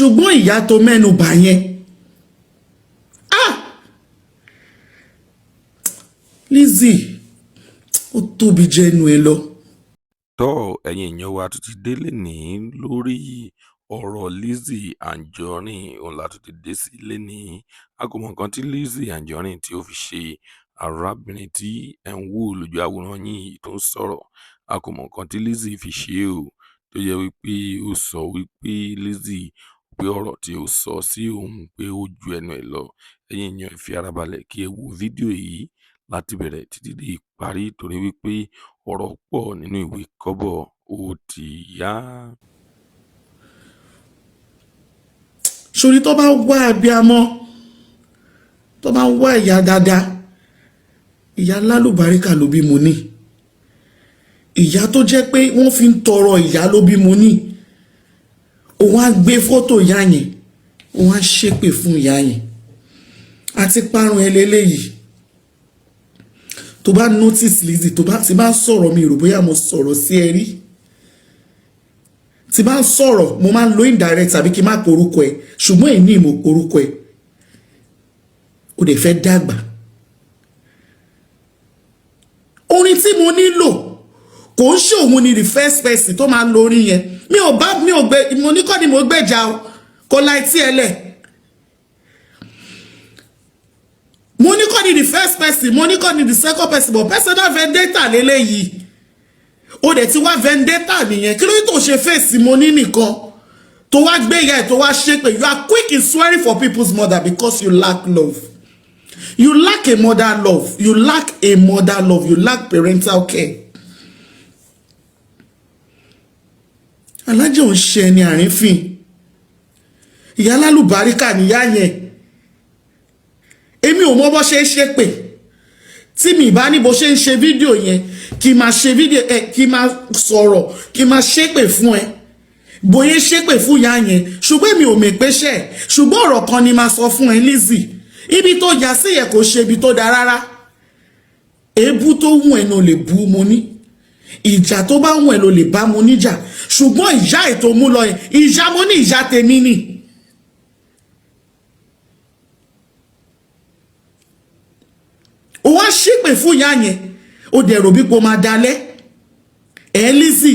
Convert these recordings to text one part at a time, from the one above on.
Ṣùgbọ́n ìyá tó mẹ́nu bà yẹn, ah, Lizzy, ó tóbi jẹ́nu ẹ lọ. Tọ́ ẹ̀yin èèyàn wa, tún ti délé ní lórí ọ̀rọ̀ Lizzy Anjorin. Òun la tún ti dé sí lénìí. A kò mọ nǹkan tí Lizzy Anjorin tí ó fi ṣe arábìnrin tí ẹ̀ ń wò lójú àwòrán yín tó ń sọ̀rọ̀. A kò mọ nǹkan tí Lizzy fi ṣe o, tó yẹ wípé ó sọ wípé Lizzy pé ọ̀rọ̀ tí ó sọ sí òun pé ó ju ẹnu ẹ̀ lọ. Ẹ̀yin èèyàn, ẹ fi ara balẹ̀ kí ẹ wo fídíò yìí láti bẹ̀rẹ̀ títí dé ìparí, torí wípé ọ̀rọ̀ pọ̀ nínú ìwé kọ́bọ̀. Ó ti yá. Sórí tó bá wá abiyamọ, tó bá wá ìyá dáadáa, ìyá lálùbáríkà ló bí mo ní, ìyá tó jẹ́ pé wọ́n fi ń tọrọ ìyá ló bí mo ní. Òun á gbé fọ́tò ìyá yẹn, òun á ṣépè fún ìyá yẹn àti parun ẹ lélẹ́yìí. Tó bá notice, Lizzy, tó bá ti bá ń sọ̀rọ̀, mi rò bóyá mo sọ̀rọ̀ sí ẹ rí. Tí bá ń sọ̀rọ̀, mo máa ń lo indirect tàbí kí n má porúkọ ẹ, ṣùgbọ́n èyí mo porúkọ ẹ. O dẹ̀ fẹ́ dàgbà. Orin tí mo nílò, kò ń ṣe òun ni the first person tó máa lo orin yẹn. Mi ò bá mi ò gbé, mo ní kọ́ ni mo gbèjà o, kò láì tí ẹ lẹ̀. Mo ní kọ́ ni the first person, mo ní kọ́ ni the second person, but personal vendetta lélẹ́yìí. O dẹ̀ ti wá vendetta nìyẹn. Kí ló dé tó ṣe fèsì mo ní nìkan, tó wá gbé ìyá ẹ̀, tó wá ṣépè? You are quick in swearing for people's mother because you lack love. You lack a mother love. You lack a mother love. You lack parental care. Alájọ ń ṣe ẹni àrífín. Ìyá lálùbáríkà níyá yẹn. Èmi ò mọ bó ṣe ń ṣépè. Tí mi bá ní bó ṣe ń ṣe fídíò yẹn, kí máa ṣe fídíò ẹ, kí máa sọ̀rọ̀, kí máa ṣépè fún ẹ bóyá ṣépè fún ìyá yẹn, ṣùgbọ́n èmi ò mọ̀ pé ṣe. Ṣùgbọ́n ọ̀rọ̀ kan ni máa sọ fún ẹ, Lizzy. Ibi tó yà sí yẹ kò ṣe ibi tó da rárá. Èébú tó wù ẹ́ ló lè bú mo ní, ìjà tó bá wù ẹ́ ló lè bá mo níjà, ṣùgbọ́n ìyá ètò mú lọ yẹn, ìyá mo ní, ìyá tèmi ni. Ó wá ṣépè fún ìyá yẹn, ó dẹ̀ rò bí kò máa dalẹ̀ ẹ̀, Lizzy.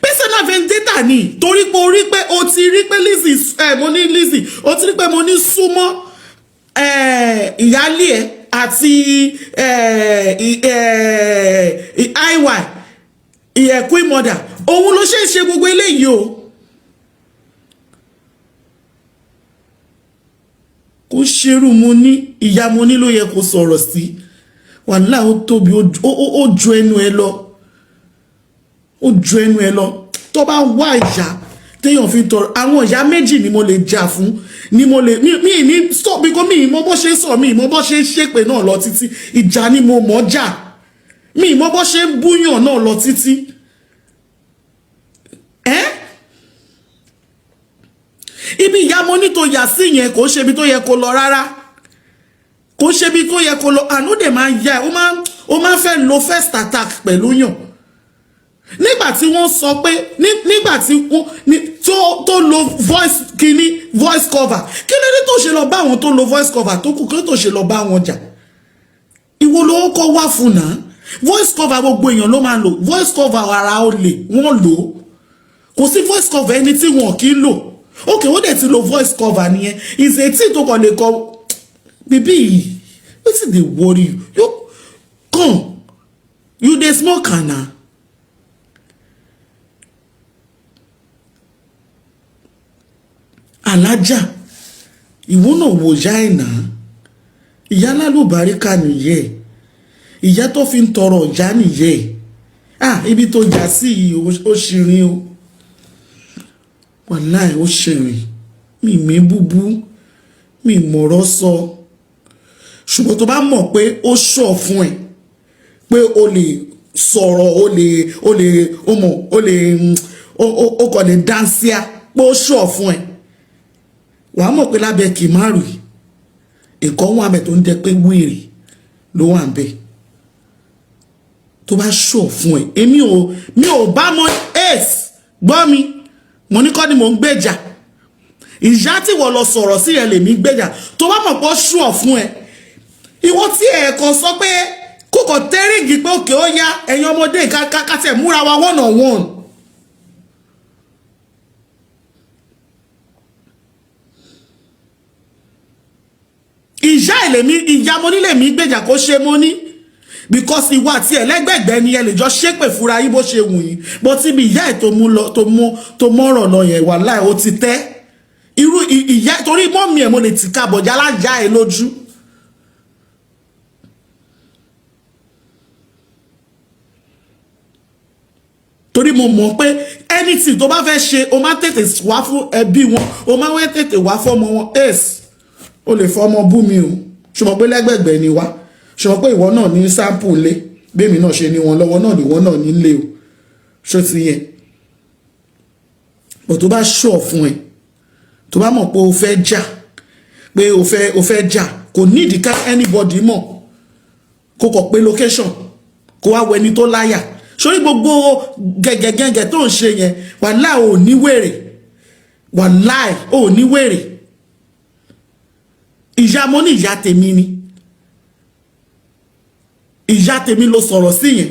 Personal vendetta ni, torí pé o rí pé o ti rí pé Lizzy ẹ, mo ní Lizzy, o ti rí pé mo ní súnmọ́ ìyáálé ẹ àti iy ìyẹ queen mother. Òun ló ṣe é ṣe gbogbo eléyìí o. Kò ṣerú mo ní, ìyá mo ní ló yẹ kó sọ̀rọ̀ sí. Wàhálà, ó tóbi, ó ju ẹnu ẹ lọ, ó ju ẹnu ẹ lọ. Tó bá wá ìyá téèyàn fi tọrọ, àwọn ìyá méjì ni mo lè jà fún, ni mo lè mi ní stop, because mi mọ bó ṣe ń sọ, mi mọ bó ṣe ń ṣépè náà lọ títí. Ìjà ni mo mọ̀ jà, mi mọ bó ṣe ń búyàn náà lọ títí ẹ́. Ibi ìyá mo ní tó yà sí yẹn, kò ṣe ibi tó yẹ kó lọ rárá, kò ṣe ibi tó yẹ kó lọ. Àánú dẹ̀ máa ń yá ẹ. Ó máa ń fẹ́ lo first attack pẹ̀lú yàn. Nígbà tí wọ́n sọ pé nígbà tí wọ́n tó lo voice kínní, voice cover, kí ló dé tó ṣe lọ bá àwọn tó lo voice cover tó kù? Kí ló tó ṣe lọ bá wọn jà? Ìwọ ló kọ́ wá fún náà. Voice cover, gbogbo èèyàn ló máa lò voice cover. Ara ó lè wọ́n lò ó. Kò sí voice cover ẹni tí wọn kì í lò. Ok, ó dẹ̀ ti lo voice cover nìyẹn. Is a tí tó kàn lè kọ bíbí yìí. Wetin dey worry you? You come, you dey smoke ana. Alájà, ìwọ náà wò ìyá ẹ̀ náà. Ìyá lálùbáríkà nìyẹn, ìyá tó fi ń tọrọ ìyá nìyẹn. Ah, ibi tó jà sí yìí, ó ṣìrìn o. Wàláì, ó ṣìrìn. Mi búbú, mi mọ̀rọ̀ sọ, ṣùgbọ́n tó bá mọ̀ pé ó ṣọ̀ fún ẹ pé o lè sọ̀rọ̀, o lè o mọ̀ o lè o kàn lè dáńsíá pé ó ṣọ̀ fún ẹ, wàá mọ̀ pé lábẹ́ kì í má rì nǹkan wà mẹ́ tó ń jẹ́ pé wèrè ló wà ń bẹ̀. Tó bá ṣọ̀ fún ẹ, èmi ò, mi ò bá mọ ace gbọ́ mi. Mo ní kọ́ ni mò ń gbèjà ìyá tí wọ́n lọ sọ̀rọ̀ sí yẹn, lèmi gbèjà. Tó bá mọ̀ pé ó ṣọ̀ fún ẹ, ìwọ tí ẹ kàn sọ pé kókò tẹ́rìngì pé òkè ó yá, ẹ̀yin ọmọdé, kátẹ̀ múra wa one on one. Ìyá ìlèmí, ìyá mo nílé mi gbèjà kó ṣe mo ní, because ìwọ àti ẹlẹ́gbẹ̀gbẹ́ ni ẹ lè jọ ṣépè fúnra yín bó ṣe wù yín, bó ti bí ìyá ẹ̀ tó mú lọ, tó mú, tó mọ́rọ̀ lọ yẹn, wàláhì, ó ti tẹ́ irú ìyá, torí mọ́mì ẹ̀ mo lè tìka bọ̀já lájà ẹ lójú. Torí mo mọ̀ pé anything tó bá fẹ́ ṣe, o máa tètè wá fún ẹbí wọn, o máa wẹ́ tètè wá fọ́mọ wọn. Ace, o lè fọmọ bú mi o, ṣùgbọ́n pé lẹ́gbẹ̀gbẹ̀ ni wá, ṣùgbọ́n pé ìwọ náà ní sample lé bẹ́ẹ̀mi náà ṣe ní wọn lọ́wọ́ náà, ìwọ náà ní lé o. Ṣó ti yẹn bọ̀? Tó bá ṣọ̀ fún ẹ, tó bá mọ̀ pé o fẹ́ jà, pé o fẹ́ jà, kò nídìí ká anybody mọ̀, kó kọ̀ pé location, kó wá wẹni tó láyà sórí gbogbo gẹ̀gẹ̀gẹ̀gẹ̀ tó ń ṣe yẹn. Wàláì, ò ní wèrè. Wàláì, ò ní wèrè. Ìyá mo ní, ìyá tèmi ni, ìyá tèmi ló sọ̀rọ̀ sí yẹn.